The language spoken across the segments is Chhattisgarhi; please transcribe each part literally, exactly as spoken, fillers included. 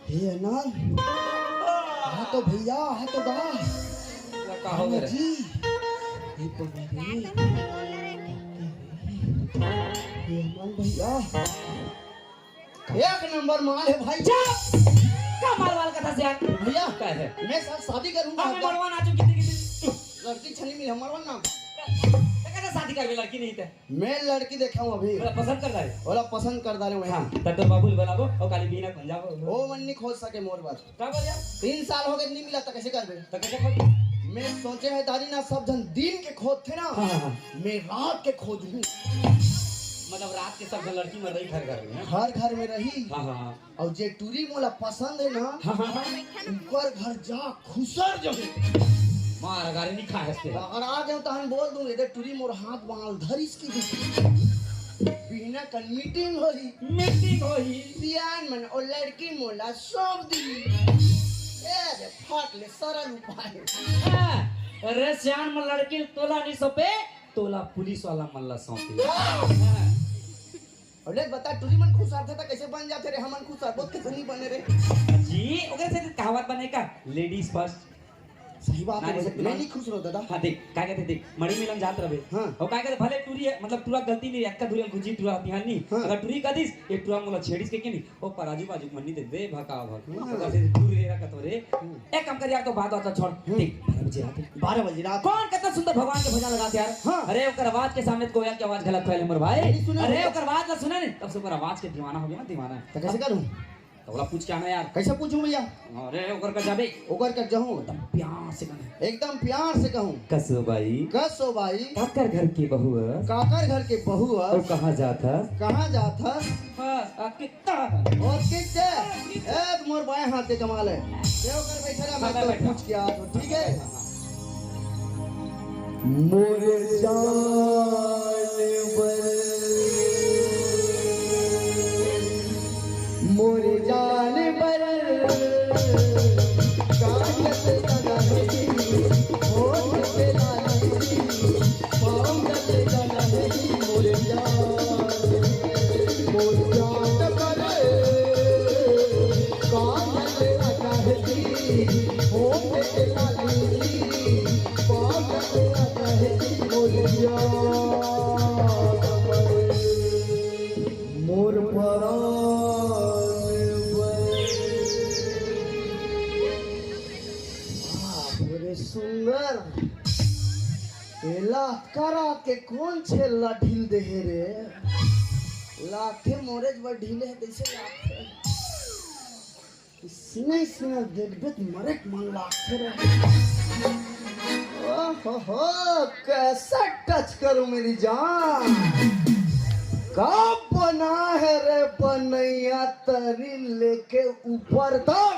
हे अनल, हाँ तो भैया, हाँ तो बा। का हो गया? जी, ये तो मेरे, ये अनल भैया, एक नंबर माल है भाई। चुप! का माल वाल कथा से यार? भैया, का है? मैं साथ शादी करूंगा। हाँ, मैं मरवा ना चुकी थी, कितनी लड़की छनी मिले, मरवा ना। तो कैसे शादी करबे, लड़की नहीं थे? मैं लड़की देखा हूँ अभी। बोला पसंद कर डाले। बोला पसंद कर डाले वही। हाँ, तब तो बाबू बोला वो, और काली बीना खन जाओ। ओ मन नहीं खोज सके मोर बात। का बोल यार? तीन साल हो गए, नहीं मिला तो कैसे करबे? तो कैसे खोज? मैं सोचे है दादी ना, सब जन दिन के खोजथे ना, हाँ, हाँ, हाँ। मैं रात के खोजहूँ। मतलब रात के सब जन लड़की में रही घर घर में, हाँ? घर घर में रही। हाँ, हाँ, हाँ। और जे टूरी मोला पसंद है ना, हाँ, हाँ, हाँ। उनकर घर जा खुसर जाहूँ। मार गारी नहीं खा हंसते। अगर आ जाऊँ तो हम बोल दूँ, ये टूरी मोर हाथ बांध धरिस की। बिना कन मीटिंग होही। मीटिंग होही। सियान मन ओ लड़की मोला सौंप दी। ए रे, फाट ले सरल उपाय। हाँ, अरे सियान मन लड़की तोला नहीं सौंपे, तोला पुलिस वाला मन ला सौंपे। हाँ। अरे बता, टूरी मन खुश आथे त कैसे बन जाथे रे, हमन खुश आबो त कैसे नहीं बने रे? जी, ओकरे से कहावत बने का, लेडीज फर्स्ट। सही बात है नारी भाई, शक्ति मैं मान। नहीं खुश रहो दादा। हाँ, देख, का कहते, देख, मड़ी मिलन जात रहे। हाँ। और का कहते, भले टूरी है, मतलब, टूरा गलती नहीं, अक्का दूरी घुसी टूरा बिहान नहीं। हाँ। अगर टूरी कह दिस, ये टूरा मोला छेड़िस के, के नहीं, ओ पर आजू बाजू मन नहीं दे, दे भका भक। हाँ। ओकर से दूर रहे रखत हो रे। हम्म। एक काम कर यार, तो बात, बात छोड़। हम्म। देख, बारह बजे रात है। बारह बजे रात। कौन कितना सुंदर भगवान के भजन लगाते यार। हाँ। अरे, ओकर आवाज के सामने तो कोयल के आवाज गलत फैले मोर भाई। नहीं सुने अरे, तो। ओकर आवाज ना सुने, तब से ओकर आवाज के दीवाना हो गया ना, दीवाना। तो कैसे करूँ? तो ओला पूछ के आना यार। कैसे पूछूं भैया? अरे, ओकर का जाबे। ओकर का जाहूं? एकदम प्यार से कहना। एकदम प्यार से कहूं। कसो बाई। कसो बाई। काकर घर के बहू हस? काकर घर के बहू हस? अउ कहाँ जात हस? कहाँ जात हस? बस, अब कितना? और कितने? ए, मोर बाएं हाथ के कमाल है। ये ओकर बैठे रहा, मैं हाँ, तो बैठा। पूछ के आ, तो ठीक है? मोर जान बर, मोर जान बर, काजल गला है जी, होठ पे लाली जी, पाँव जल गला है जी, मोर जान, मोर जान बर, काजल गला है जी, होठ पे लाली जी, पाँव जल गला है जी, मोर जान बर। मोर परान बर। बाप रे सुंदर, एला करा के कौन छेल्ला ढील दे हे रे? लागथे मोरेच बर ढीले हे तइसे लागथे। इसने इसने देखबे त मरे के मन लागथे रे। ओहो हो, कैसा टच करूं मेरी जान। कब बना है रे बनैया तरी लेके ऊपर तक।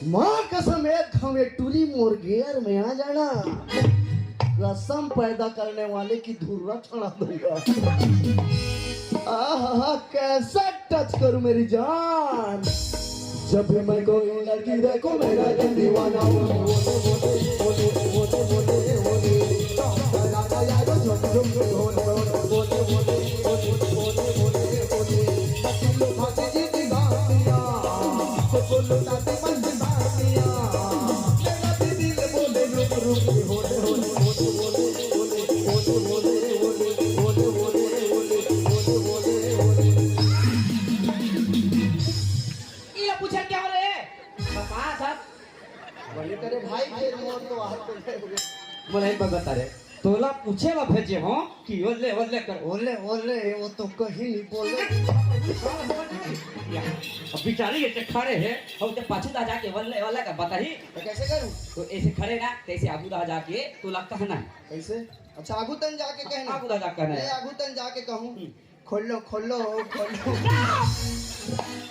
माँ कसम, एक घांव ये टूरी मोर गेयर में आ जाना, कसम पैदा करने वाले की धुर्रा छड़ा दूंगा। आहा, कैसा टच करूं मेरी जान। जब भी मैं कोई लड़की देखूं, मेरा दिल दीवाना होने, होने, होने। इला पूछे क्या हो रे? बता दस। बोले करे भाई, फिर मोर तो हाथ तो गए। बोले, "एक बात बता रे, तोला पूछे ला भेजे हो कि ओले, ओले कर।" ओले, ओले, वो तो कहीं नहीं बोले। अब बेचारी ये खड़े है, और जब पाछू दा जाके ओले, ओले कर बताही। तो कैसे करूं? तो ऐसे खड़े ना, तैसे आगू दा जाके तोला कहना है। कैसे? अच्छा, आगू तन जाके कहना। आगू दा जाके कहना है। ए, आगू तन जाके कहूं। हम्म। खोलो, खोलो, खोलो।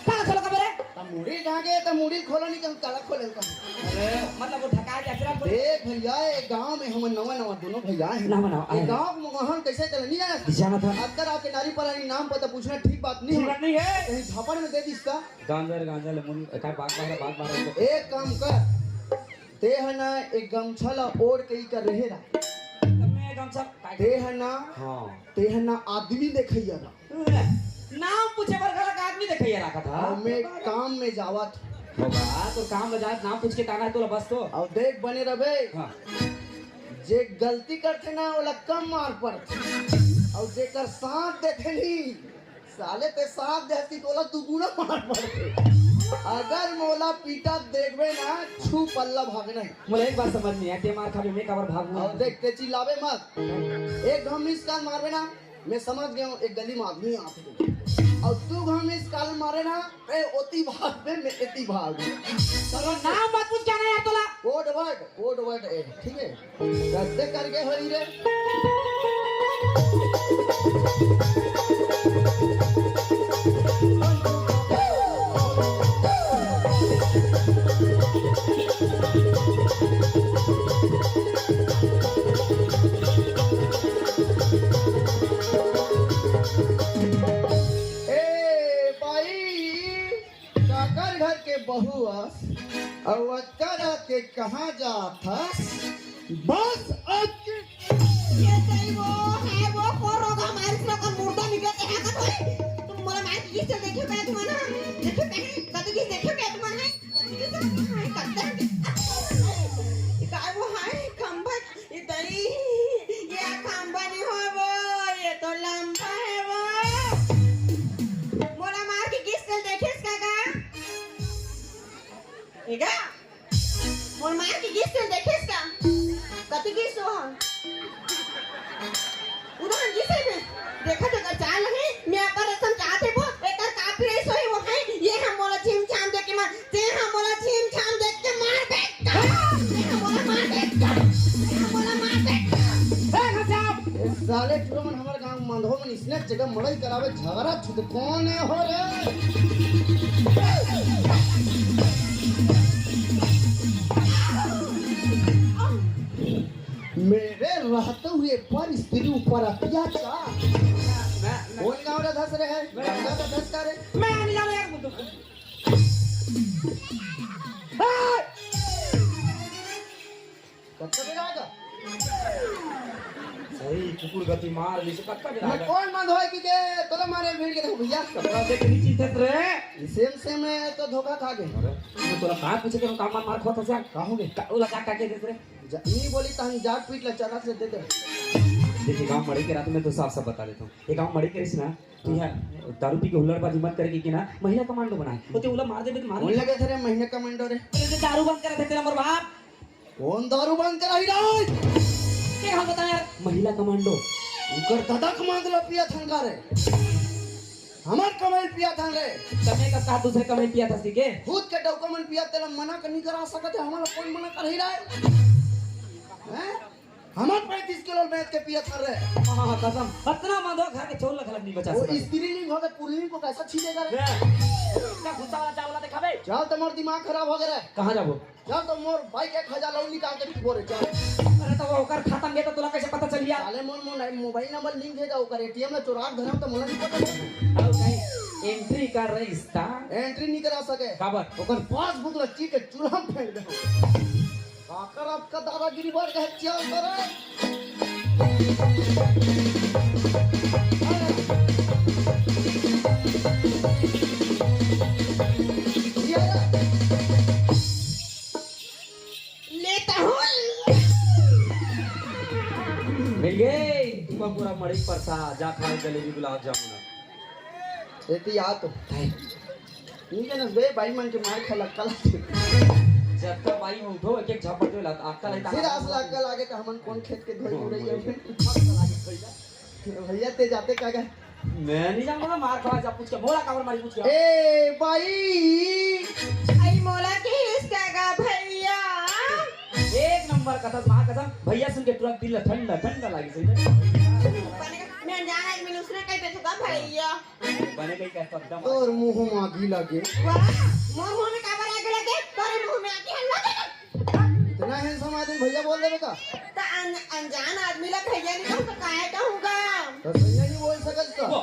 का खोलो का बे? त मुड़ी ढाके, त मुड़ी खोलो नहीं, कहूं काला खोले का। अरे, मतलब वो ढका के अचरा बोले। देख भैया, ये गांव में हम नवा नवा दोनों भैया हैं। नवा नवा, ये आए। गांव में मोहन कैसे चले, नहीं जाना? जाना था। अगर आपके नारी पर नाम पता पूछना ठीक बात नहीं ठीक हो। बात नहीं है। कहीं झापड़ में दे दी इसका। गांजर, गांजर, लेमन, काय बाग बाहर, बाग बाहर। एक काम कर, ते ह ना एक गमछा ला ओढ़ के ही कर रहे रा। तब मैं गमछा काय ते ह ना, हाँ। ते ह ना आदमी देखैया रा। नाम पूछे बर घलक आदमी देखैया रखा था। और मैं काम में जावत। होगा, तो काम में जावत, नाम पूछ के ताना है तोला बस तो। और देख बने रबे। हाँ। जे गलती करथे ना, ओला कम मार पड़थे। और जेकर साथ देथे नहीं, साले ते साथ दे हस्ती तोला दुगुना मार पड़थे। अगर मोला पीटा देखबे ना, छू पल्ला भागना है। मोला एक बात समझ नहीं आया, ते मार खाबे, मैं काबर भागू? और देख, ते चिल्लाबे मत। एक घांव मिस कॉल मारबे ना, मैं समझ गया हूँ, एक गली में आदमी आथे। और तू घांव मिस कॉल मारे ना, मैं ओती भागबे, मैं एती भागबे। चलो, नाम मत पूछ, क्या नहीं यार तोला? कोड वर्ड, कोड वर्ड है, ठीक है? रद्द करके होई रे। ए बाई, काकर घर के बहू अस, अउ अतका रात के कहाँ जात हस? बस आज के ये सही वो है, वो को रोगा मारिस ना, ओकर मुर्दा निकलत है का थोड़ी? तुम मोला मार के किस देखे पे तुम ना? देखे पे, कभी किस देखे पे तुम है? कभी किस है? करते हैं। ये काय वो है, खंभा ये दई, ये खंभा नहीं हो वो, ये तो लंबा है वो। मोला मार के किस चल देखिस का गा? एगा? मोला मार के किस चल देखिस का? कति किस हो हम? उधर किस है बे? देखा तो कर चाल है, मैं अपन रसम चाहते वो, एकर काफी रही सोई वो है, ये हम मोला झिम छाम दे के मार, ते ह मोला झिम छाम देख के मार दे। ते ह मोला मार दे। ते ह मोला मार दे। ए घसाप, ए साले टुरा मन हमर गांव मंदहो मन इसने जगह मड़ई करावे झगड़ा छुट कौन है हो रे? मेरे रहते हुए पर स्त्री ऊपर अत्याचार। मैं, मैं, कौन गांव रे धस रहे हैं? मैं, गंगा का धस का रे? मैं नहीं जाऊँ यार, मुझे कतका बेरा आगा? सही, कुकुर गति मार, जैसे कतका बेरा मैं आगा? कौन बंद होय कि के तोला मारे भीड़ के देखो भैया। कपड़ा देख के नहीं चिंतित रहे। सेम सेम में तो धोखा खा गए। अरे, मैं तोला कहाँ पूछे के हम काम मार मार खोत हस यार? का हो गए? का, ओला का, का के देत रे? जा, नहीं बोली तो हम जाट पीट ला चरस ले दे दे। देखिए, गांव मड़ई के रात में तो साफ साफ बता देता हूँ। ये गांव मड़ई के रिस ना, तो यार, दारू पी के हुल्लड़बाजी मत करे कि, कि ना, महिला कमांडो बनाए। वो ते उला मार देबे तो मार उन लगे थे रे महिला कमांडो रे। अरे, ते दारू बंद करा थे तेरा मोर बाप। कौन दारू बंद करा ही रे? के हाल बता यार, महिला कमांडो। उकर दादा कमांड ला पिया थंका रे। हमर कमाई ल पियत हन रे। तमे कब कहा दूसरे कमाई ल पियत हस के? खुद के डउका मन पियत, तेला मना कर नहीं करा सकत हे, हमन ला कोई मना कर ही रहे? हैं? हमर पैंतीस किलो बेच के पियत हन रे। हाँ, कसम, अतना मंदो घर के चौल ला घलक नहीं बचा वो सकत। स्त्रीलिंग हो गए, पुल्लिंग को कैसा छीलेगा रे? का गुस्सा वाला चावल दिखावे? चल, तुम्हार दिमाग खराब हो गया रे। कहाँ जाबो? चल तो मोर बाइक एक हजार लौंडी निकाल के पीबो रे, चल। अरे तो वो ओकर खाता में तो तोला कैसे पता चल गया? साले मोर, मोर मोबाइल नंबर लिंक हे, ओकर एटीएम ला चोरा के धरम तो मोला नहीं पता चली। अउ नहीं, एंट्री कर रही था। एंट्री नहीं करा सके। काबर? ओकर पासबुक ला चीर के चूल्हा में फेंक दे। काकर आपका दादागिरी बढ़ गए, चल तो रे। लेता हूँ। मिल गए। तुम पूरा मड़ी परसा, जा खाए जलेबी गुलाब जामुन। एती आ तो। नहीं जानस बे, बाई मन के मार खाए ला अक्कल आथे। जब तक बाई में उठो, एक एक झापड़ दे ला, अक्कल आई फिर आस ला अक्कल आगे तो हमन कौन खेत के धोई उड़ई हमें। भैया ते जाते का गा? मैं नहीं जानता, मार खवा जा, पूछ के, मोला काबर मारी, पूछ के। ए बाई। आई मोला के इसका गा भैया। एक नंबर कथस, माँ कसम, भैया सुन के तुरंत दिल ठंडा ठंडा लागी सही में। मैं अनजान आदमी ने उसने कह दे था भैया। बने कहीं कहता एकदम। तोर मुंह में आगी लगे। वाह, मोर मुंह में काबर आगी लगे? तोरे मुंह में आगी हम लगे। इतना हैंडसम आदमी भैया बोल देवे का? त अन-, अनजान आदमी ला भैया नहीं कहूँ तो काहे कहूँगा? तो भैया नहीं बोल सकत का? वो।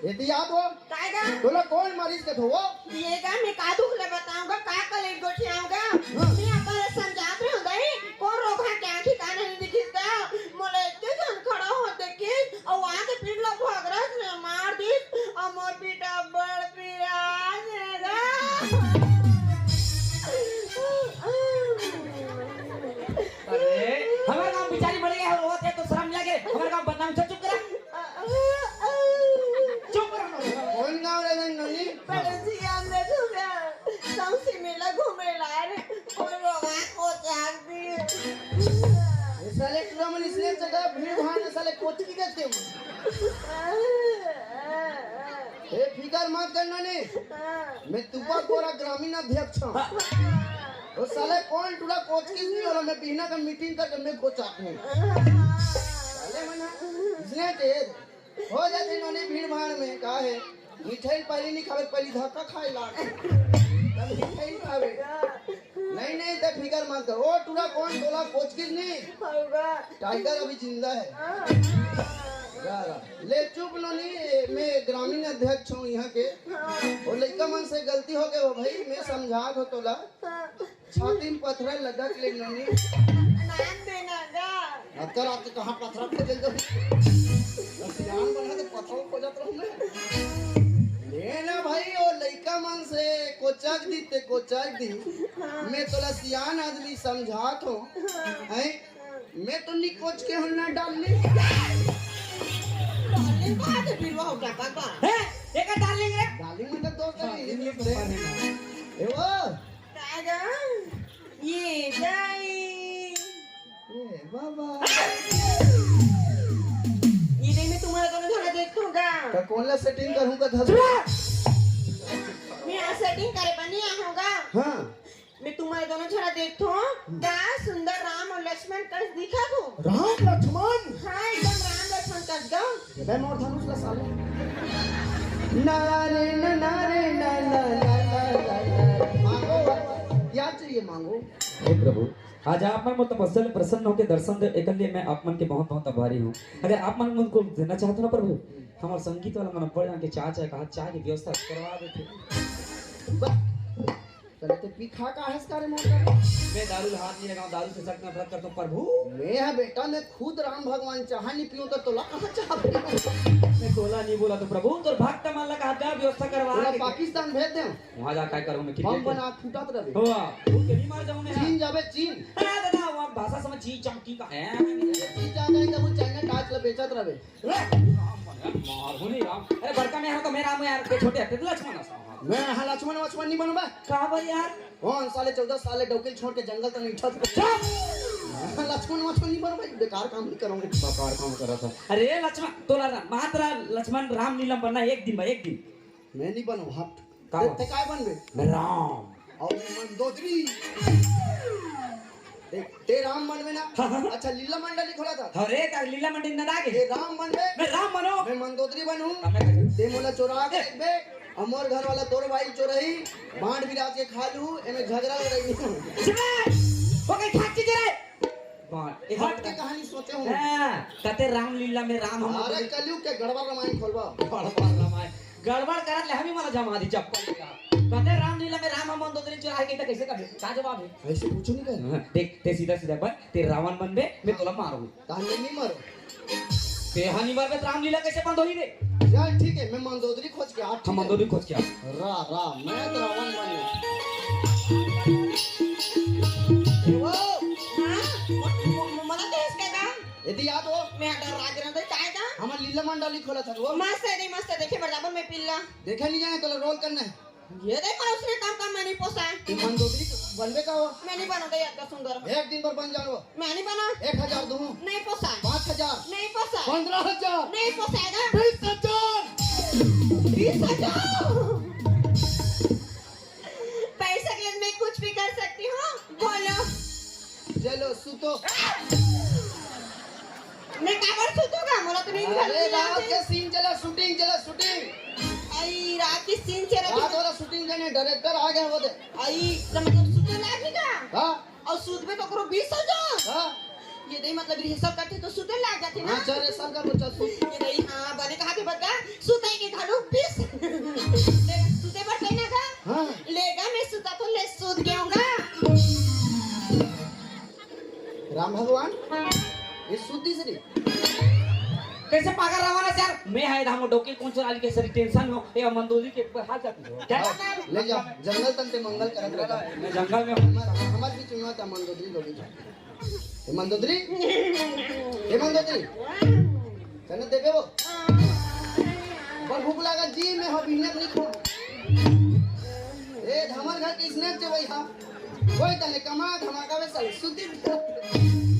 ये दिया तो? काहे गा? तोला कौन मारिस के थो वो? ये गा, मैं का दुख ले बताऊँगा, का कले गोठियाऊँगा? हाँ। मैं अपन ले समझात रहूँ गई, कौन रोग है, क्या ठिकाना नहीं दिखिस का? मोला इतने जन खड़ा हो देखिस, अउ आके फिर लोग भगरस ने मार दिस, अउ मोर पीठ अब्बड़ पिरात हे गा। अरे, हमर गाँव बिचारी मर गए हे, रोवत हे तो शर्म लगे, हमर गाँव बदनाम से चुप करा। चुप करा। कौन गाँव रे नंदनी? पड़ोसी गाँव में घूमे, सौंसे मेला घूमे ला रे, कोई रोवा को जाग दिए। ये साले टूरा मन इसने जगह भीड़ भाड़ में साले कोचकी देते हो। ए, फिकर मत कर नोनी। हाँ। मैं तुपा कोरा ग्रामीण अध्यक्ष हूँ। हाँ। वो साले कौन टूरा कोचकी नहीं होला, मैं बिहना का मीटिंग करके मैं कोचाक हूँ। हाँ। साले मना, इसने तेज हो जाते नोनी भीड़ भाड़ में, का है? मिठाई पहली नहीं खावे, पहली धक्का खाए लाग। तब मिठाई खावे। नहीं, नहीं, ते फिकर मत कर। ओ टूरा कौन तोला कोचकिस नहीं? होगा। टाइगर अभी जिंदा है। हाँ। जा रहा। ले चुप लो नहीं, मैं ग्रामीण अध्यक्ष हूँ यहाँ के। हाँ। वो लड़का मन से गलती हो गए हो भाई, मैं समझा दो तोला। हाँ। छाती में पत्थर लदक ले नोनी। नाम देना गा। अतका रात के कहाँ पत्थर खोजल जाऊ? सियान बना तो पत्थर खोजत रहूं मैं। ले ना भाई, ओ लइका मन से कोचक दी ते कोचक दी। हाँ। मैं तोला सियान आदमी समझात हूँ। हाँ। हैं? हाँ। मैं तो नी कोच के हूँ ना डार्लिंग। डार्लिंग कहाँ से फिर वो हो गया पापा? हैं? ये का डार्लिंग रे? डार्लिंग मतलब दोस्त है, हाँ, इंग्लिश इंग्लिश में। में। ए वो, दादा, ये दाई। ए बाबा। ये नहीं, मैं तुम्हारा दोनों झगड़ा देखूंगा। का कौन ला सेटिंग करूंगा धर? मैं यहाँ सेटिंग करे बनी आऊंगा। हाँ। मैं तुम्हारे दोनों झगड़ा देखता हूँ। का सुंदर राम और लक्ष्मण कस दिखा दो। राम लक्ष्मण? हाँ, एकदम राम लक्ष्मण कस दो। अबे मोर धनुष ला साले। ना रे ना, ना रे ना, ना, ना, ना, ना, ना। मांगो, क्या चाहिए मांगो। हे प्रभु, आज आप मन मोर तपस्या ले प्रसन्न होकर दर्शन दे, एकर लिए मैं आप मन के बहुत बहुत आभारी हूँ। अगर आप मन उनको देना चाहते हो ना प्रभु, हमारे संगीत वाला मन बढ़ जाके चाय, चाय कहा, चाय की व्यवस्था करवा देते। बस। तले ते पीखा का हस का रे मोर का? मैं दारू ला हाथ नहीं लगाऊं, दारू से सख्त नफरत करता हूँ प्रभु। मैं हा बेटा, मैं खुद राम भगवान चाह नहीं पीऊं तो तोला कहाँ चाह पीऊं? मैं तोला नहीं बोला तो प्रभु, तोर भक्त मन ला कहा जा व्यवस्था करवा तोला के। पाकिस्तान भेज दे। वहाँ जा काय करूँ मैं, बम क्रिकेट बना फूटत रहे। हो, फूट के नहीं मार जाऊँ मैं। चीन जाबे, चीन। अरे दादा, वहाँ भाषा समझ, ची चमकी का है। चीन जाबे, तब वो चाइना टाच ला बेचत रहे। रे, राम बन यार, मार हो नहीं राम। अरे बड़का मैं हूँ तो मैं राम हूँ यार, ये छोटे हत्ते तो लक्ष्मण है साहब। मैं यहाँ लक्ष्मण वक्ष्मण नहीं बनूंगा। का भाई यार? हाँ, साले चौदह साले डौकिल छोड़ के जंगल तक नहीं छोड़। चुप! लक्ष्मण वक्ष्मण नहीं बनो भाई, बेकार काम नहीं करो। बेकार काम करा था। अरे लक्ष्मण, तोला रा-, मात्र लक्ष्मण रामलीला बनना एक दिन बा, एक दिन। मैं नहीं बनो, हट। का ते, बा? ते काय बनबे? मैं राम। और मंदोदरी। ते, ते राम बनबे ना? हाँ, हाँ। अच्छा, लीला मंडली खोला था। अरे, का लीला मंडली ना आगे? ते राम बनबे? मैं राम बनो। मैं मंदोदरी बनूं। हाँ, मैं ते मोला चोरा के ए। रखबे, और मोर घर वाला तोर भाई चोरही, बांट बिराज के खा लू, एमे झगड़ा हो रही। चुप! हो गई खाची जरा। बांट। एक हट बात के बता। कहानी सोचे हूँ। हाँ, कते रामलीला में राम हम अरे, कलयुग के गड़बड़ रामायण खोलबा। गड़बड़ रामायण। गड़बड़ करत ले हमी मला जमा दी चप्पल का। कते रामलीला में राम हम मंदोदरी चुराए गए तो कैसे करबे? का जवाब है? ऐसे पूछो नहीं कर। हाँ, देख, ते सीधा सीधा बन, ते रावण बनबे, मैं तोला मारूं। ताहले नहीं मरो। तेहा नहीं मरबे त रामलीला कैसे बंद होही रे? चल ठीक है, मैं मंदोदरी खोज के आ, ठीक हम है? मंदोदरी खोज के आ। रा, रा, मैं तो रावण बन गया। ए वो, हाँ? म-, म-, म-, मला तो इसके का? यदि याद हो। मैं डर राज रहता, चाहे का? हमार लीला मंडली खोला था वो। मस्त है, नहीं मस्त है, देखे बराबर मैं पिल्ला। देखे नहीं जाए, तो रोल करना है। ये देखो, उसने काम काम मैं नहीं पोसा है। तू मंदोदरी बनबे का हो? मैं नहीं बनूंगा ये इतना सुंदर। एक दिन पर बन जाओ। मैं नहीं बना। एक हजार दूं। नहीं पोसा है। पाँच हजार। नहीं पोसा है। पन्द्रह हजार। नहीं पोसाएगा। बीस हजार। बीस हजार। पैसे के लिए मैं कुछ भी कर सकती हूँ, बोलो। चलो, सुतो। मैं काबर सुतूंगा? मोला तो नींद घलो अरे, नहीं रात आती। के सीन चला, शूटिंग चला, शूटिंग। आई, रात के सीन चला रात तो वाला शूटिंग करने डायरेक्टर आ गया वो दे। आई, तो मतलब सुते लागी का? हाँ। और सूत में तो करो बीस हो जाओ। हाँ। ये नहीं मतलब रिहर्सल करते तो सुते लाग जाते ना। हाँ, चल, रिहर्सल कर, बच्चा, सुत। ये नहीं, हाँ, बने कहा थे बता, सुते के घालू बीस। ले, सुते पर कहना का? हाँ। लेगा मैं सुता तो ले सूत गया हूँगा। राम भगवान, ये सुद्धी से नहीं। कैसे पागल रवाना यार? मैं है धामो डोके कौन चुरा के सरी टेंशन में हो। ए मंदोदरी के हाल चाल पूछो। क्या हाँ, करना है? ले जाओ, जंगल तन ते मंगल करत रहता। मैं जंगल में हूँ। हमार, हमार भी चुनवा था मंदोदरी लोगी था। ए मंदोदरी? ए मंदोदरी? कहने देबे वो? बड़ भूख लागा जी, मैं हो बिहने नहीं खा। ए, हमर घर के स्नैक जे वही हा। कोई तले कमा धमाका में साले सुती दे,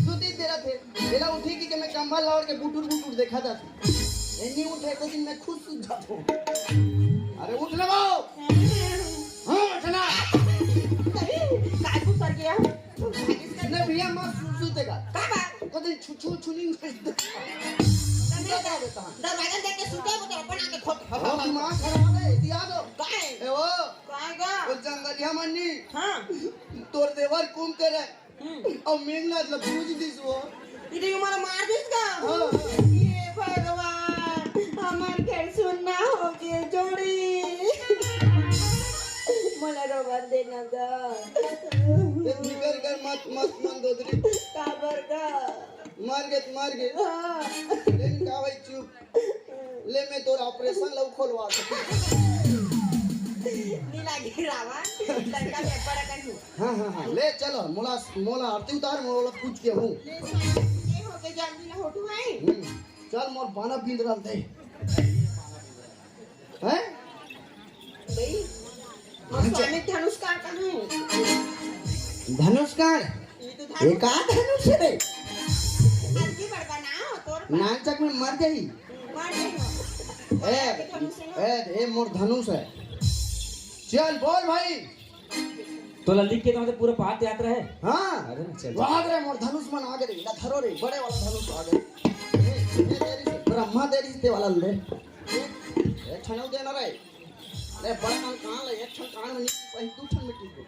सुती दे रहा थे। मेरा उठी की के मैं कंबल ओढ़ के बुटुर बुटुर देखा था। ए, नहीं उठे तो दिन मैं खुद सुत जाता हूँ। अरे उठ ना बाओ। हाँ, उठ ना। काय तू कर गया? इसने भैया माँ सु-, सुतेगा। का बात? कदे छु-, छु-, छुनी नहीं। सुता था बेटा। दरवाजा देख के सुते, वो तो अपन आके खोल। हाँ, दिमाग खराब है, इतिहास हो। काय? ए, वो। काय का? वो जंगलिया मन्नी। हाँ। तोर देवर कुम करे। हम्म। और मेघनाथ ला पूछ दिस वो। इधर ही हमारा मार दिस का? हाँ। ये भगवान, हमार घर सुनना हो गए जोड़ी। मोला रोवन देना गा। ए, फिकर कर मत, मत मंदोदरी। काबर गा? मर गे त मर गे। हाँ। लेकिन का भाई चुप। ले मैं तोर ऑपरेशन लऊ खोलवा सकती। नी लागे रावण, लड़का में बड़ा कहीं। हाँ, हाँ, हाँ, ले चलो, मोला, मोला आरती उतार, मोला पूछ के हूँ। ले साईं, ये हो गए जल्दी ना होटू है। हम्म, चल मोर बाना बिंद रल दे। हैं? भाई, और स्वामी धनुष का कहाँ है? धनुष का है? ये तो ये धनुष का धनुष है रे? हल्की बड़बा ना हो, तोर पर। नानचक में मर गई। मर गई हो। ए, धनुष है ना? ए, ए, मोर धनुष है। चल, बोल भाई। तोला लिख के तो मतलब पूरा पाद यात्रा है। हाँ। अरे ना, चल। वाह रे, मोर धनुष मन आगे रे, ना धरो रे, बड़े वाला धनुष आगे। ए, ए, तेरी से, ब्रह्मा तेरी से वाला ले। ए, ए, ठनऊ देना रे। अरे बड़ा कान कान ले, एक ठन कान में नहीं, वही दू ठन में टिक गो।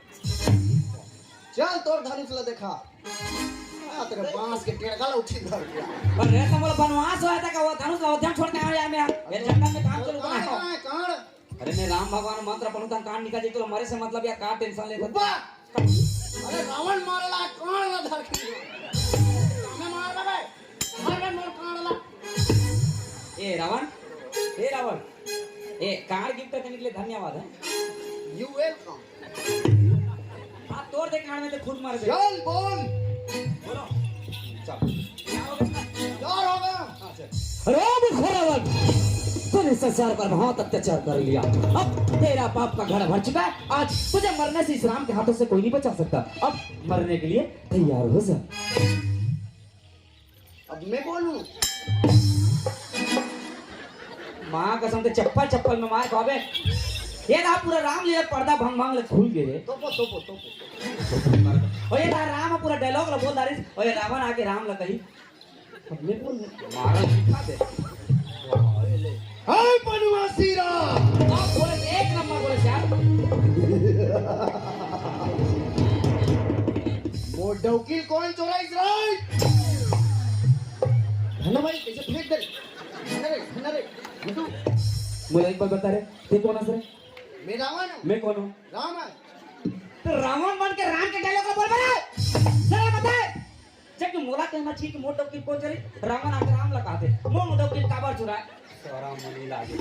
चल तोर धनुष ला देखा। आ, तेरे बांस के टेड़गा ला उठी धर दिया। पर रे तो मोला बनवास होया था का वो धनुष ला उद्यान छोड़ के आया यार मैं यार। ये जंगल में काम चलू कहाँ है, बनाओ। कहाँ है, कहाँ है? अरे मैं राम भगवान मंत्र पढ़ू था, कान निकल जाए तो मरे से मतलब यार, का टेंशन लेता? उब्बा! अरे रावण मारला, कान ला धर के। हमें मार रहा है। अरे मोर कान ला। ए रावण, ए रावण, ए कान गिफ्ट देने के लिए धन्यवाद है। You welcome। हाँ, तोर दे कान में तो खुद मार दे। चल बोल। बोलो। चल। क्या हो गया? क्या हो गया? हाँ, चल। राम खोरावन, तो इस संसार पर बहुत अत्याचार कर लिया। अब तेरा पाप का घड़ा भर चुका है। आज तुझे मरने से इस राम के हाथों से कोई नहीं बचा सकता। अब मरने के लिए तैयार हो जा। अब मैं बोलूं? माँ कसम, ते चप्पल चप्पल में मार खाबे। ये दा पूरा रामलीला पर्दा भंग भंग ले खुल गे रे। तोपो, तोपो, तोपो। और ये दा राम पूरा डायलॉग ला बोल डारिस। और ये रावण आके राम ला कही, अब मैं बोल, मारा दिखा दे। हाय बनवासी राम। अब बोले, एक नंबर बोले यार। मोर डौकी ल कोन चोराइस रे? धन्ना भाई, कैसे फेंक दे? धन्ना रे, धन्ना रे, मिठू। मोला एक बात बता रे, ते कोन हस रे? मैं रावण हूँ। मैं कोन हूँ? राम है। तो रावण बन के राम के डायलॉग बोल बे रे। जरा बता। जब कि मोला कहना चाहिए कि मोर डौकी कोन चोरी, रावण आके राम ला कहा दे। मोर डौकी काबर चुराए? शरम नहीं लागे।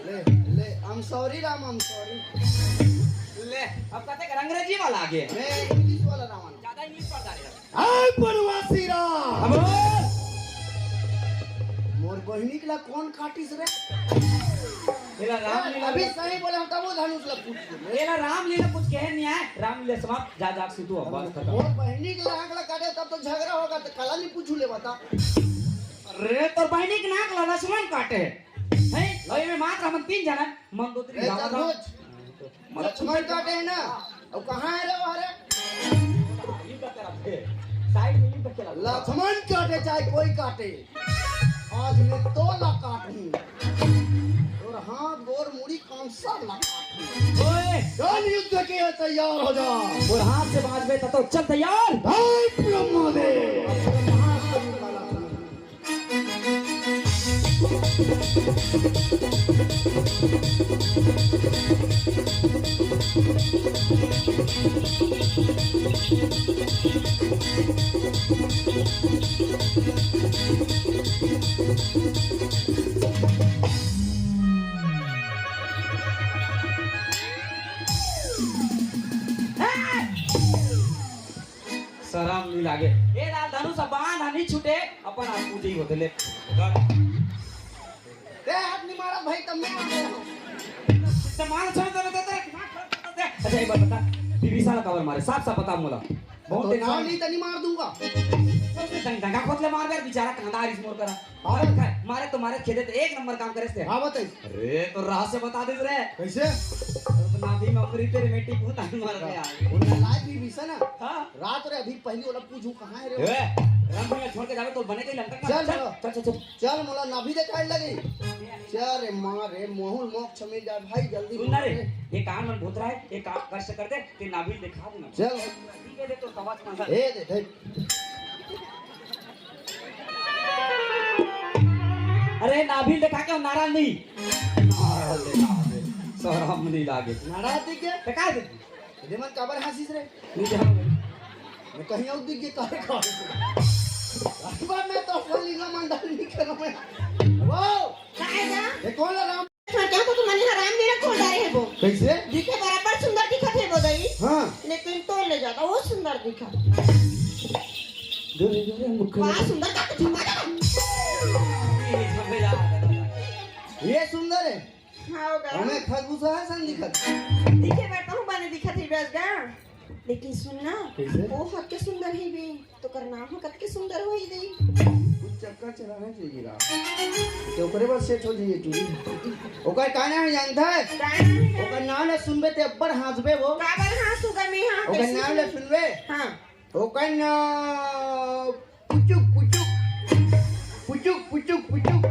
ले, ले, I'm sorry Ram, I'm sorry। ले, अब कहते कि अंग्रेजी वाला आगे। मैं इंग्लिश वाला रावण। ज्यादा इंग्लिश पढ़ जा रहे हैं। हाय बनवासी राम। अब मोर बहिनी के ला कोन काटिस रे? एला राम लीला अभी सही बोले, हम तब वो धनुष ला पूछ के। एला राम लीला कुछ कहे नहीं आए, राम लीला समाप्त, जा, जा, सुतू, अब बस खत्म। मोर बहिनी के ला आँख ला काटे, तब तो झगड़ा होगा, तो काला नहीं पूछू ले बता। अरे, तोर बहिनी के नाक ला लक्ष्मण काटे। हैं? अरे, मैं मात्र हमन तीन जना, मंदोदरी, ए, रावण, चंदोज। लक्ष्मण काटे है ना? अब कहाँ है रे वो हरे? ये क्या कर रहा है? साइड में ये क्या कर रहा है? लक्ष्मण काटे चाहे कोई काटे, आज मैं तो ला काटूं। और हाथ गोर मुड़ी काम सब ला काटूं। ओए! चल युद्ध के लिए तैयार हो जा। और हाथ से बाज में तो चल तैयार। भाई ब्रह्मदेव। शरम नहीं लागे। ए लाल धनुष बाण ह नहीं छूटे, अपन आप पूजे ही होते ले। ते हाथ नहीं मारा भाई, तब मैं आ गया हूँ। ते मार छोड़ दे, दे, दे, दिमाग खराब कर दे। अच्छा, एक बात बता, विभीषण ला काबर मारे? साफ साफ बता मोला। बहुत तो tension नाम नहीं तो नहीं मार दूंगा। सबसे दंग-, दंगा खोत ले मार दे, बेचारा कांदा आरिस मोर करा। और मारे तो मारे खेदे तो एक नंबर काम करे से। हाँ, बताइए। अरे, तो रहस्य बता दे रे। कैसे? तो नाभि में अमृत रे मेटी को तान मार दे यार। उनका लाइफ भी विषय ना। हाँ। रात रे अभी पहली वाला पूछू कहाँ है रे? ए, रंग में छोड़ के जावे तो बने के लंका का। चल, चल, चलो। चल, चल, चल। चल, मोला नाभि दिखाई लगी। चल रे माँ रे, मोहुल मोक्ष मिल जाए भाई, जल्दी सुन ना मार रे, रे। ये कान मन भूत रहा है, ये काम कष्ट कर दे, ते नाभि दिखा देना। चल। ठीक है, दे तो कवच मंगल। ए, दे, दे। अरे, नाभि दिखा के नारा नहीं। नारा दे, नारा दे। शरम नहीं लागे। नारा दे के? ते काय दे? ये मन काबर हंसिस रे? नहीं जानो। मैं कहीं और दिख गया, काहे का? अरे, मैं तो फलीला मंडल नहीं करूँ मैं। वो! काय गा? ये कौन है राम? हाँ, क्या तो तुम्हारे यहाँ राम मेरा खोल डारे है वो। कैसे? दिखे बराबर सुंदर दिखत है वो दई। हाँ। लेकिन तो ले जाता वो सुंदर दिखा। जोरे, जोरे, मुख वाह, सुंदर का तो झुमा जा। ये सुंदर है। हाँ, वो गा। हमें खरबूजा है सन दिखत। दिखे बर कहूँ बने दिखत है बस गा। लेकिन सुन ना, कैसे? वो हद के सुंदर है बे। तो कर नाम ह कतके सुंदर होई दई। कुछ चक्कर चलाना चाहिए राम। तो ओकरे बाद सेट हो जाइए चूड़ी। ओकर का नाम है जानता है? का नाम है? ओकर नाम ले सुनबे ते अब्बड़ हंसबे वो। काबर हंसू गा मैं, हाँ, ओकर कैसे नाम ले सुनू? सुनबे। हाँ। ओकर नाम पुचुक, पुचुक। पुचुक, पुचुक, पुचुक।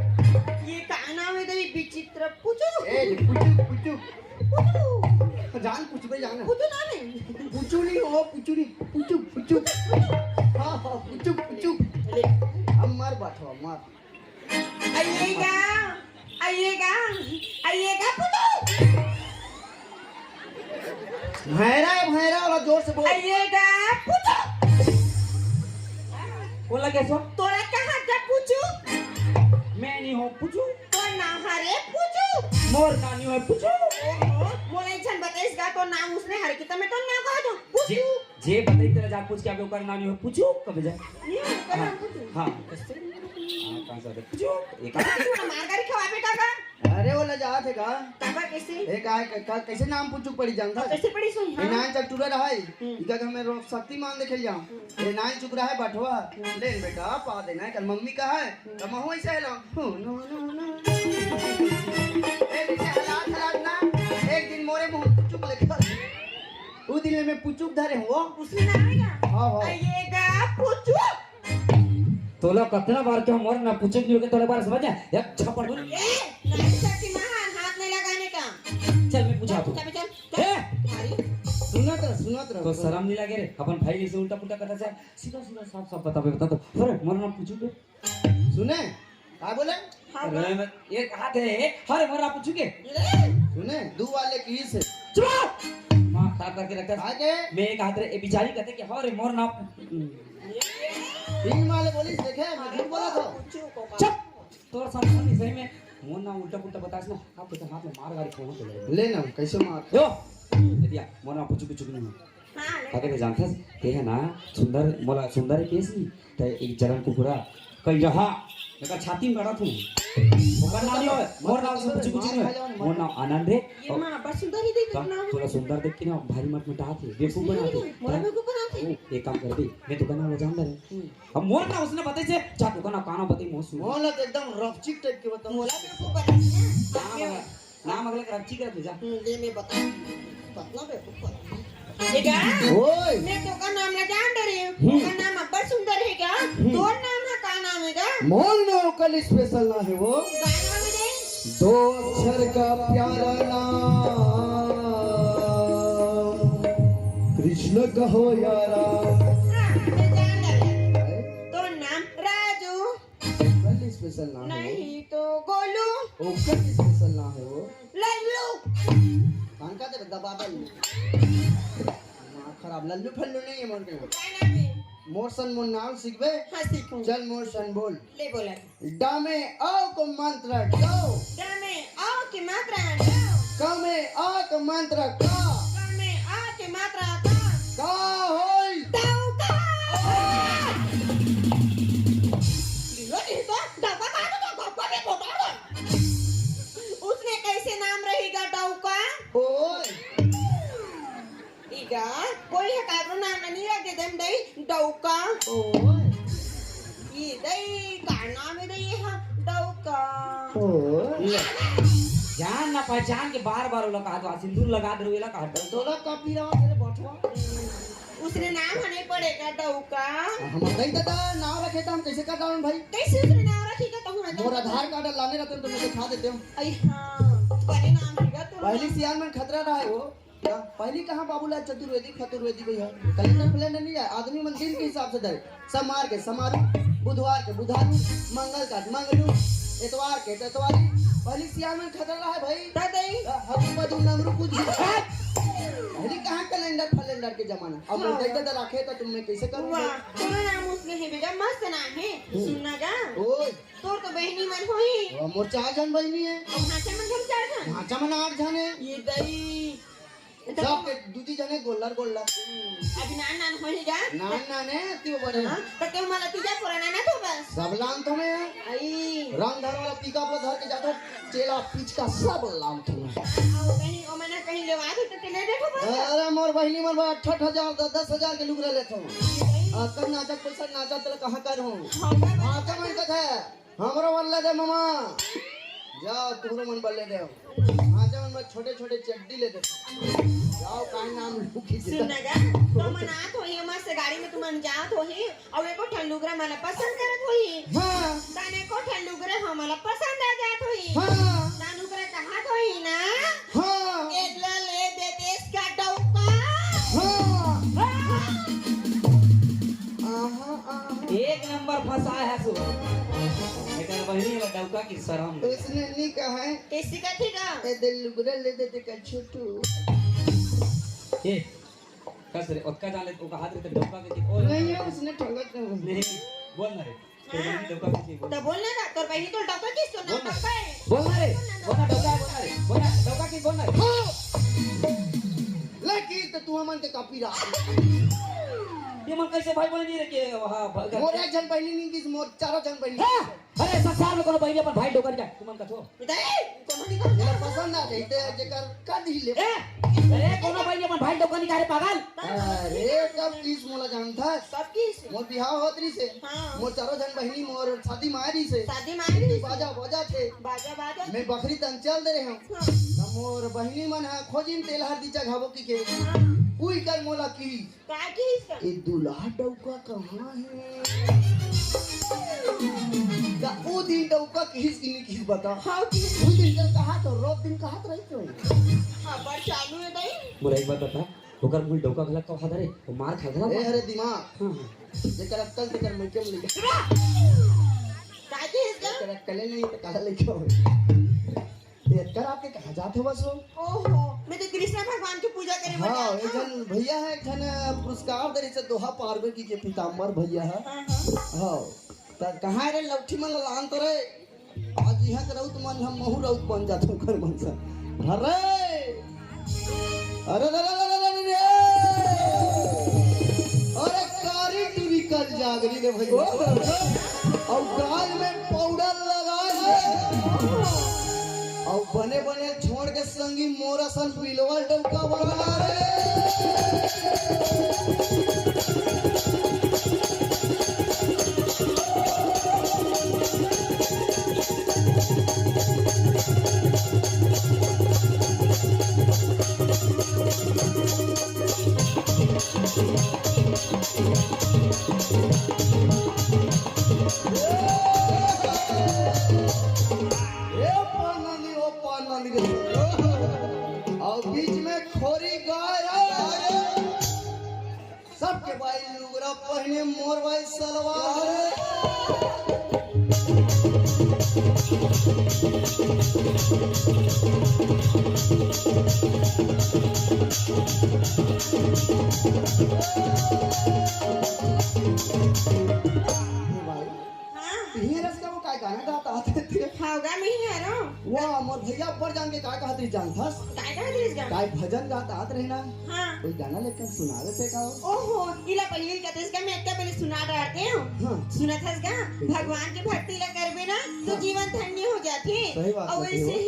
ये का नाम है दई, विचित्र पुचुक? ए, पुचुक, पुचुक। पुचुक। जान पूछबे जान। पुचुक नाम है। पुचुक नहीं हो, पुचुक नहीं। पुचुक, पुचुक। हाँ, हाँ, पुचुक, पुचुक। ले। अब मार बात हो, मार। आइएगा, आइएगा, आइएगा पुचुक। भैरा है, भैरा वाला जोर से बोल। आइएगा पुचुक। बोला कैसे? तोरा कहाँ का पुचुक? मैं नहीं हूँ पुचुक। तोर नाम हरे पुचुक। मोर नानी होय पुचुक। ओहो, मोला एक झन बताइस गा, तोर नाम उसने हरे किता मैं तोर नाम कहा दो। जे, पुचुक। जे बताई तेला जा पूछ के आबे, ओकर नानी होय पुचुक कबे जा। ये ओकर नाम पुचुक। हाँ। हाँ, कहाँ से आते? चुप। ये कहाँ? तू मार गाड़ी खवा बेटा का? अरे, वो लजात हे का? काबर, कैसे? ए, का, का, का, कैसे नाम पुचुक पड़ी जानता? कैसे पड़ी सुन? ए, हाँ? नान चकटूरा रहा है। हम्म। इका घर में रोक शक्तिमान देखे जाऊं। हम्म। ए, नान चुक रहा है बठवा। हम्म। ले बेटा, पा देना है, कल मम्मी का है। हम्म। तो महू ऐसे है लो। हो, नो, नो, नो। ए, बेटे, हलात, हलात ना। एक दिन मोरे मुंह पुचुक लेकर। वो दिन में पुचुक धरे हुआ। उसमें ना आएगा? हाँ, हाँ। आ, ये गा पुचुक। तोला कतना बार के मोर ना पुचुक नहीं होगे, तोला बार समझ आ? एक छप्पड़ बोल। ए, नारी शक्ति महान, हाथ नहीं लगाने का। चल, मैं पूछा तू। चल, चल, चल। ए! अरे। सुनत रह, सुनत रह। तो शर्म नहीं लगे रे? अपन भाई जैसे उल्टा पुल्टा कथा से सीधा सीधा साफ साफ बताबे, बता तो। अरे, मोर ना पुचुक। सुने? का बोले? हाँ, अरे, बोल। मैं एक हाथ है, अरे, मोर ना पुचुक। सुने, दू वाले किस? चुप! माँ खराब करके रखता है। आगे। मैं एक हाथ रे, ए, बिचारी कहते कि, "हाँ रे, मोर ना।" तीन वाले बोलिस, देखे, मैं झूठ बोला था। चुप! तोर साथ नहीं सही में, मोर ना उल्टा पुल्टा बतास ना, आप तो हाथ में मार गाड़ी फोन चले। ले ना, कैसे मार? यो, ए दिया, मोर ना पुचुक पुचुक नहीं है। हाँ, ले। काके जानथस, ते है ना, सुंदर, मोला सुंदर केसी, ते एक जलन कुकुरा, कई रहा, एकर छाती में गड़त हूँ। ओकर नाम लो, मोर नाम से पुचुक पुचुक नहीं है। मोर नाम आनंद है। ये माँ, बस सुंदर ही देख तो ना। तोला सुंदर देख के ना, भारी मत मटात है, बेवकूफ बनात है। मोला बेवकूफ बनात है। ओ, एक काम कर दे, मैं तो नाम जान रहे। हम्म। अब मोर ना उसने बताई से, जा तू का ना काना बताई मोर सुन। मोला तो एकदम रफचिक टाइप के बताऊं। मोला बेवकूफ बनात है। नाम, नाम अगला के रफचिक रख जा। हम्म, ले मैं बता। बतना बेवकूफ बना। ए गा? ओए। मैं तो का नाम ना जान डरे। हम्म। ओकर नाम अब्बड़ सुंदर है गा? हम्म। तोर नाम है का नाम है गा? मोर नाम कल स्पेशल ना है वो। गाना में दे। दो अक्षर का प्यारा नाम कृष्ण कहो यारा। हाँ, मैं जान डरे। है? तोर नाम राजू। कल स्पेशल ना है वो। नहीं तो गोलू। ओ, कल स्पेशल ना है वो। लल्लू। कान का दे दबा दे। दिमाग खराब, लल्लू फल्लू नहीं है मोर के। का नाम है? मोर सन मोर नाम सीखबे? हाँ, सीखूं। चल मोर सन बोल। ले बोला। ड में अ को मंत्र डो। ड में अ की मात्रा डो। क में अ को मंत्र का। क में अ की मात्रा का। का होई? डौका। लो जी तो डौका का तो डौका भी बोला। उसने कैसे नाम रहेगा डौका? ओए। इगा, कोई ह काकरो नाम नहीं रखे देम दई, डौका। ओए। ये दई, का नाम है दई, ये ह, डौका। ओए। ले, जान ना पहचान के बार बार ओला कहा तो, सिंदूर लगा दे, ओला कहा तो। तोला का पीरा तेरे बठवा। उसने नाम ह नहीं पड़ेगा, डौका। हम नहीं दादा, नाम रखे तो हम कैसे का डालन भाई? कैसे उसने नाम रखेगा तो हम मोर आधार कार्ड लाने रहते तो मैं दिखा देते हूँ। आई हाँ, बड़े नाम है तोर। पहली सियान में खतरा रहा है वो। का? पहली कहाँ बाबूलाल चतुर्वेदी, फतुर्वेदी भैया? कैलेंडर फैलेंडर नहीं है, आदमी मन दिन के हिसाब से धरे। सोमवार के समारू, बुधवार के बुधारू, मंगल का मंगलू, एतवार के तेतवारी। पहली सियान में खतरा रहा है भाई। का दई? हगू बदू नंगरू कुछ। पहली कहाँ कैलेंडर फैलेंडर के जमाना? अब हाँ। मैं दई दे रखे तो तुमने कैसे करूँगा? वाह, तोरो नाम उसने है बेटा, मस्त नाम है। हम्म। सुनना गा? ओए। तोर तो बहनी मन होही। ओ, मोर चार झन बहनी है। अउ भांचा मन घलो चार झन? भांचा मन आठ झन है। ये दई। सबके दू दी झन है, गोल्लर, गोल्लर। अभी नान नान होही गा? नान नान है, अति वो बड़े। हाँ, तो ते मला तीजा पूरा नाना तो बस। सब लान तो मैं। आई। रंग धर वाला पिकअप ला धर के जाथों, चेला पिचका सब लान तो मैं। अउ कहीं, ओ मना कहीं लेवा दे तो ते ले देखो बस। अरे मोर बहनी मन बा अट्ठारह हजार, दस, दस हजार के लुगरा लेथों। ये दई। आ, तब नाचत पैसा नाचत ला कहाँ कर हूँ? हाँ, हाँ, तब मैं कहता है, हमरो बर ले दे मामा। जाओ, तुमरो मन बर ले दे। आजा मन बर छोटे-छोटे चड्डी ले दे। जाओ, काहे नाम लुकी के। सुन ना गा, तो मन आत होही, मस्त गाड़ी में तुमन जात होही, अउ एको ठन लुगरा मन पसंद करत होही। हाँ। ताने एको ठन लुगरा हमन ला पसंद आ जात होही। हाँ। तान लुगरा कहात होही ना। हाँ। एदला ले दे देश का डौका। हाँ। हाँ। आहा, आहा। एक नंबर फंसाय हस। एकर बहिनी ला डौका की शरम। उसने नी कहा है। कैसे कथी का? ए दे लुगरा ले दे दे का छोटू। ए, कस रे, ओतका जान ले, ओका हाथ रे, ते डौका के, ओ, नहीं है, उसने ठगत नहीं। नहीं, बोल ना रे। तोर बहिनी डौका किसे बोल। तो बोलना ना, तोर बहिनी तो डौका किस तो ना बोल ना। डौका है। बोल ना रे। बोल ना डौका है, बोल ना रे। बोल ना डौका किस, बोल ना रे। हाँ। लेकिन तो तू हमन के कापी रहा। ये मन कैसे भाई बहनी रे के वहाँ भ-, घर मोर के? एक झन बहनी नहीं किस, मोर चारों झन बहनी। हाँ? अरे संसार में कोनो बहनी अपन भाई डोका नहीं जाए, तुमन कथो। नहीं, कोनो नहीं कहो। मेरा पसंद आ जाए, ते जेकर कर दी ले। ए, अरे कोनो बहनी अपन भाई डोका नहीं जाए रे पागल। अरे कब किस मोला जानता? कब किस? मोर बिहाव होत रही से। हाँ। मोर चारों झन बहनी मोर शादी में आ रही से। शादी में आ रही से। बाजा बाजा थे। बाजा बाजा। मैं बखरी तन चल दे रहे हूँ। हाँ। त मोर बहनी मन हा खोजिन तेल हर दीचा घाबो की के। हाँ। उई कर मोला की का किहिस का? ए दुल्हा डौका कहाँ हे? का ओ दिन डौका किहिस कि नहीं किहिस बता? हाँ, किहिस। ओ दिन कल कहा तो, रोज दिन कहा तो रही तो। हाँ, पर चालू है दाई। मोला एक बात बता, ओकर मूल डौका घलक कहा था रे, वो मार खा घला ए, था। अरे दिमाग। हाँ, हाँ। जेकर अक्कल, तेकर मइके में ले जा। का किहिस का? जेकर अक्कले नहीं तो काला लेके आओ। एकर आपके कहा जात हो बस हो? ओहो, मैं तो कृष्ण भगवान की पूजा करे बर हाँ, जात एक हूँ। जन भैया है, एक जन पुरस्कार दे रही से दोहा पार्वती के पीताम्बर भैया है। हाँ, हाँ। हाँ, त कहाँ रे लौठी मन लान तो रे? आज यहाँ के रउत मन हम महू रउत बन जात हूँ कर मन से। अरे! अरे, अरे, अरे, अरे, अरे, अरे! अरे, कारी टूरी कल जागरी रे भैया। और गाल में पाउडर लगा ले। अउ बने बने छोड़ के संगी मोर असन बिलवा डौका बना रे। ए पानंदी, ओ पानंदी रे। अउ बीच में खोरी गाय रे। सबके बाई लुगरा पहिने, मोर बाई सलवार रे। हे भाई, हाँ। इही रस का वो काय गाना गात आत रहे थे? हाँ, गा में ही हरो। वाह, मोर भैया अब्बड़ जान के काय कहत रही जानथस? काय कहत रहिस गा? काय भजन गात आत रहे ना? हाँ। कोई गाना लेकर सुना देते का हो? ओहो, इला पहिली कतेस का मैं इतना पहले सुना डारते हूँ। हाँ। सुनत हस गा? बिल्कुल। भगवान के भक्ति ला करबे ना, तो हाँ। जीवन धन्य हो जाथे। सही बात अउ है, वैसे सही बात।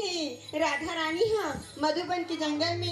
ही राधा रानी हाँ मधुबन के जंगल में